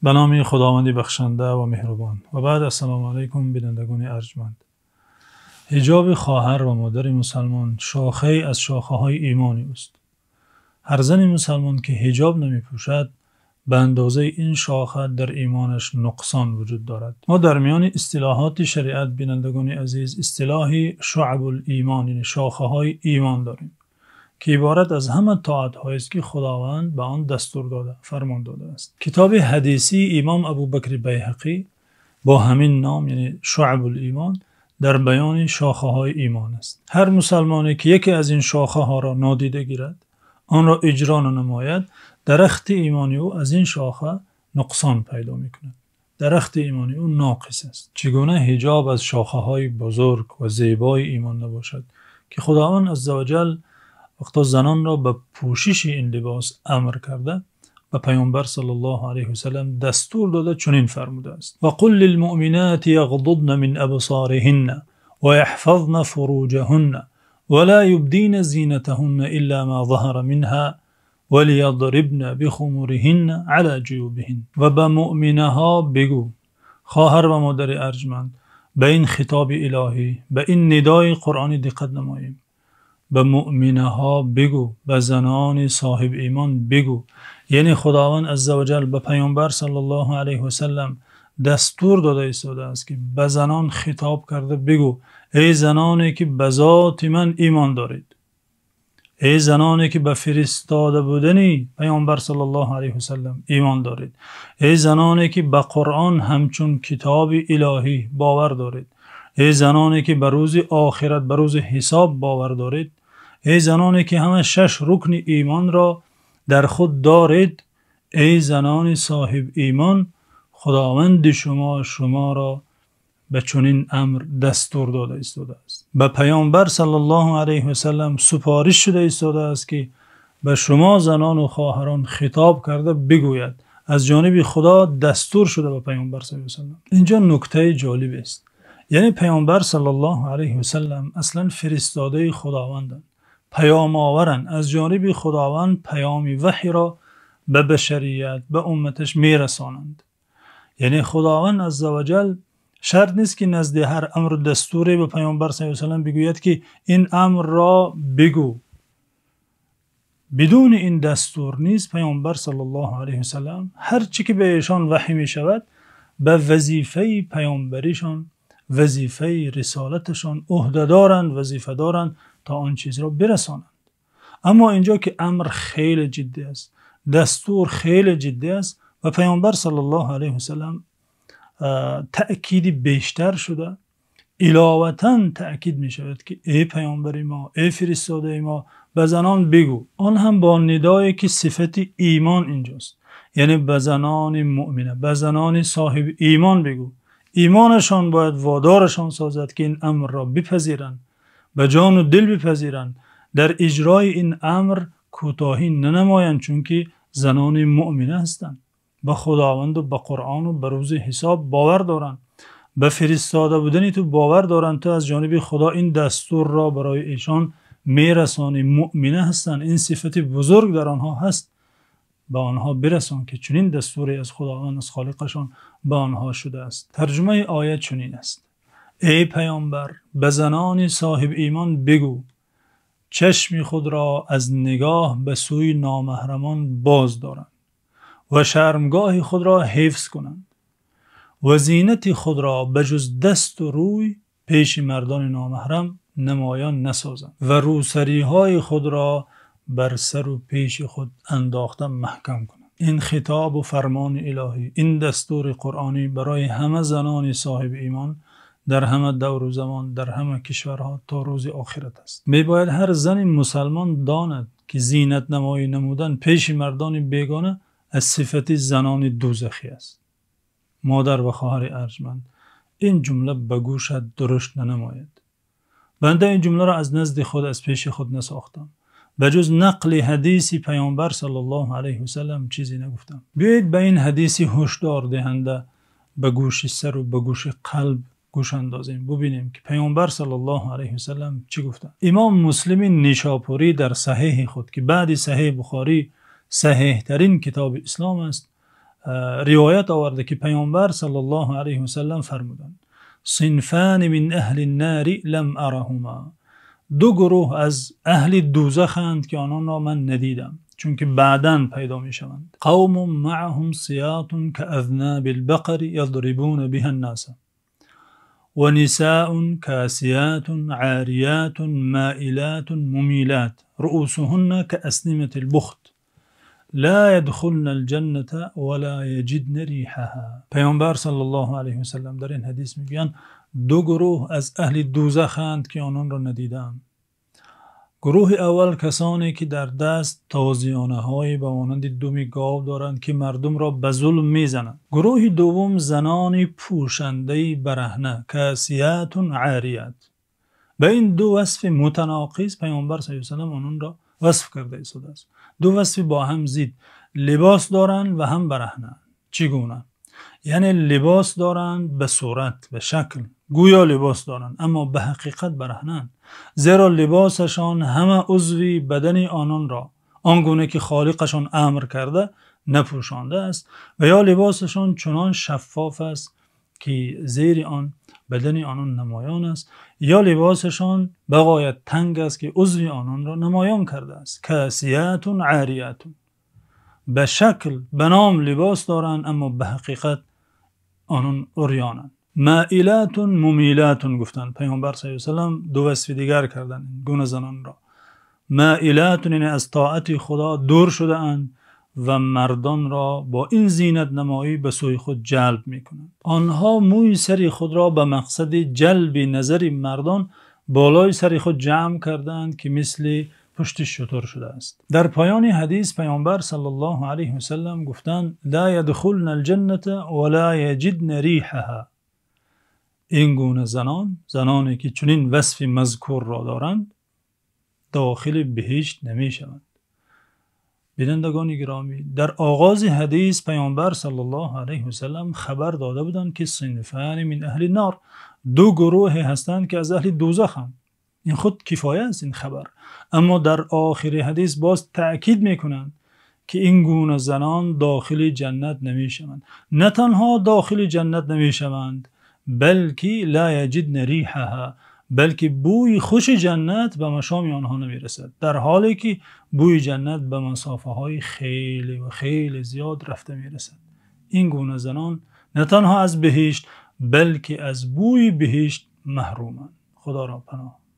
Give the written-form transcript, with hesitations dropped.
Ба номи Худованди бахшанда ва меҳрубон. Ва баъд, ассалому алайкум, бинандагони арҷманд. Ҳиҷоби хоҳар ва модари мусулмон шохае аз шохаҳои имони ӯст. Ҳар зани мусулмон ки ҳиҷоб намепӯшад, ба андозаи ин шоха дар имонаш нуқсон вуҷуд дорад. Мо дар миёни истилоҳоти шариат, бинандагони азиз, истилоҳи шуъабул-имон, яъне шохаҳои имон дорем, ки иборат аз ҳама тоатҳоест, ки Худованд ба он дастур додааст, фармон додааст. Китоби ҳадисии имом Абӯбакр Байҳақӣ бо ҳамин ном, яъне Шуъабул-имон, дар баёни шохаҳои имон аст. Ҳар мусулмоне ки яке аз ин шохаҳоро нодида гирад, онро иҷро накунад, дарахти имони ӯ аз ин шоха нуқсон пайдо мекунад. Дарахти имони ӯ ноқис аст. Чӣ гуна ҳиҷоб аз шохаҳои бузург ва зебои имон набошад, ки Худованди азза ва ҷалл вақте занонро ба пӯшиши ин либос амр карда, ба Паёмбар саллаллоҳу алайҳи васаллам дастур дода, чунин фармудааст: «Ва қул лилмуъминоти яғзузна мин абсориҳинна ва яҳфазна фуруҷаҳунна ва ло юбдийна зийнатаҳунна илло мо заҳара минҳо ва лиязрибна бихумуриҳинна ало ҷуюбиҳинна». Ва ба мӯъминаҳо бигӯ, хоҳар ва модари арҷманд, ба ин хитоби илоҳӣ, ба ин нидои қуръонӣ диққат намоем. Ба мӯъминаҳо бигӯ, ба занони соҳиби имон бигӯ. Яъне Худованд азза ва ҷалл ба Паёмбар саллаллоҳу алайҳи васаллам дастур додааст, ки ба занон хитоб карда бигӯ: эй заноне ки ба зоти ман имон доред, эй заноне ки ба фиристода будани Паёмбар саллаллоҳу алайҳи васаллам имон доред, эй заноне ки ба Қуръон ҳамчун китоби илоҳӣ бовар доред, эй заноне ки ба рӯзи охират, ба рӯзи ҳисоб бовар доред, эй заноне ки ҳама шаш рукни имонро дар худ доред, эй занони соҳиби имон, Худованди шумо шуморо ба чунин амр дастур додааст. Ба Паёмбар саллаллоҳу алайҳи васаллам супориш шудааст, ки ба шумо занон ва хоҳарон хитоб карда бигӯяд. Аз ҷониби Худо дастур шуда ба Паёмбар саллаллоҳу алайҳи васаллам. Инҷо нуктаи ҷолиб аст. Яъне Паёмбар саллаллоҳу алайҳи васаллам аслан фиристодаи Худованданд, паёмоваранд. Аз ҷониби Худованд паёми ваҳйро ба башарият, ба умматаш мерасонанд. Яъне Худованд азза ва ҷалл шарт нест, ки назди ҳар амру дастуре ба Паёмбар саллаллоҳу алайҳи васаллам бигӯяд, ки ин амрро бигӯ. Бидуни ин дастур низ Паёмбар саллаллоҳу алайҳи васаллам ҳар чи ки ба эшон ваҳй мешавад, ба вазифаи паёмбаришон, вазифаи рисолаташон уҳда доранд, вазифа доранд то он чизро бирасонанд. Аммо инҷо ки амр хеле ҷиддӣ аст, дастур хеле ҷиддӣ аст ва Паёмбар саллаллоҳу алайҳи васаллам таъкид бештар шуда, иловатан таъкид мешавад, ки эй паёмбари мо, эй фиристодаи мо, ба занон бигӯ. Он ҳам бо нидое ки сифати имон инҷост. Яъне ба занони мӯъмина, ба занони соҳиби имон бигӯ. Имонашон бояд водорашон созад, ки ин амрро бипазиранд, ба ҷону дил бипазиранд, дар иҷрои ин амр кӯтоҳӣ ннамоянд, чунки занони мӯъмина ҳастанд, ба Худованд ва ба Қуръон ва ба рӯзи ҳисоб бовар доранд, ба фиристода будани ту бовар доранд, ту аз ҷониби Худо ин дастурро барои эшон мерасонӣ, мӯъмина ҳастанд, ин сифати бузург дар онҳо ҳаст, ба онҳо бирасон, ки чунин дастуре аз Худованд, аз Холиқашон ба онҳо шудааст. Тарҷумаи оят чунин аст: эй паёмбар, ба занони соҳиби имон бигӯ чашми худро аз нигоҳ ба сӯи номаҳрамон боз доранд ва шармгоҳи худро ҳифз кунанд ва зинати худро ба ҷуз даст ва рӯй пеши мардони номаҳрам намоён насозанд ва рӯсариҳои худро бар сар ва пеши худ андохта маҳкам кунанд. Ин хитоб ва фармони илоҳӣ, ин дастури қуръонӣ барои ҳама занони соҳиби имон дар ҳама давру замон, дар ҳама кишварҳо то рӯзи охират аст. Мебояд ҳар зани мусулмон донад, ки зинатнамоӣ намудан пеши мардони бегона аз сифати занони дӯзахӣ аст. Модар ва хоҳари арҷманд, ин ҷумла ба гӯшат дурушт ннамояд. Банда ин ҷумларо аз назди худ, аз пеши худ насохтам. Ба ҷуз нақли ҳадиси Паёмбар саллаллоҳу алайҳи васаллам чизе нагуфтам. Биёед ба ин ҳадиси ҳушдордиҳанда ба гӯши сар ва ба гӯши қалб гӯш андозем, бубинем ки Паёмбар саллаллоҳу алайҳи васаллам чӣ гуфтанд. Имом Муслим Нишопурӣ дар саҳеҳи худ, ки баъд саҳеҳи Бухорӣ саҳеҳтарин китоби ислом аст, Ривоят овардааст, ки Паёмбар саллаллоҳу алайҳи васаллам фармуданд: صنفان من أهل النار لم أرهما. Ду гурӯҳ аз аҳли дӯзаханд, ки ононро ман надидам, чунки баъдан пайдо мешаванд. قوم معهم سياط كأذناب البقر يضربون بها الناس ونساء كاسيات عاريات مائلات مميلات رؤوسهن كأسنمة البخت لا يدخلن الجنة ولا يجدن ريحها. Паёмбар саллаллоҳу алайҳи васаллам дар ин ҳадис мегӯянд: ду гурӯҳ аз аҳли дӯзаханд, ки ононро надидам. Гурӯҳи аввал касоне, ки дар даст тозиёнаҳое ба монанди думи гов доранд, ки мардумро ба зулм мезананд. Гурӯҳи дуввум занони пӯшандаи бараҳна, كاسيات عاريات. Ба ин ду васфи мутаноқиз Паёмбар саллаллоҳу алайҳи васаллам ононро васф кардааст. Ду васфи бо ҳам зид: либос доранд ва ҳам бараҳна. Чӣ гуна? Яъне либос доранд ба сурат, ба шакл, гӯё либос доранд, аммо ба ҳақиқат бараҳнанд, зеро либосашон ҳама узви бадани ононро он гуна ки холиқашон амр карда напӯшондааст, ва ё либосашон чунон шаффоф аст, ки зери он бадани онон намоён аст, ё либосашон ба ғоят танг аст, ки узви ононро намоён кардааст. كاسيات عاريات. Ба шакл, ба ном либос доранд, аммо ба ҳақиқат онон урёнанд. مائلات مميلات гуфтанд Паёмбар саллаллоҳу алайҳи васаллам, ду васфи дигар карданд ин гуна занонро. مائلات яъне аз тоати Худо дур шудаанд ва мардонро бо ин зинатнамоӣ ба сӯи худ ҷалб мекунанд. Онҳо мӯи сари худро ба мақсади ҷалби назари мардон болои сари худ ҷамъ кардаанд, ки мисли пушти шутур шудааст. Дар поёни ҳадис Паёмбар саллаллоҳу алайҳи васаллам гуфтанд: لا يدخلن الجنة ولا يجدن ريحها. Ин гуна занон, заноне ки чунин васфи мазкурро доранд, дохили биҳишт намешаванд. Бинандагони гиромӣ, дар оғози ҳадис Паёмбар саллаллоҳу алайҳи васаллам хабар дода буданд, ки صنفان من أهل النار, ду гурӯҳе ҳастанд, ки аз аҳли дӯзаханд. Ин худ кифоя аст, ин хабар. Аммо дар охири ҳадис боз таъкид мекунанд, ки ин гуна занон дохили ҷаннат намешаванд. На танҳо дохили ҷаннат намешаванд, балки لا يجدن ريحها, балки бӯи хуши ҷаннат ба машоми онҳо намерасад, дар ҳоле ки бӯи ҷаннат ба масофаҳои хеле ва хеле зиёд рафта мерасад. Ин гуна занон на танҳо аз биҳишт, балки аз бӯи биҳишт маҳруманд. Худоро паноҳ.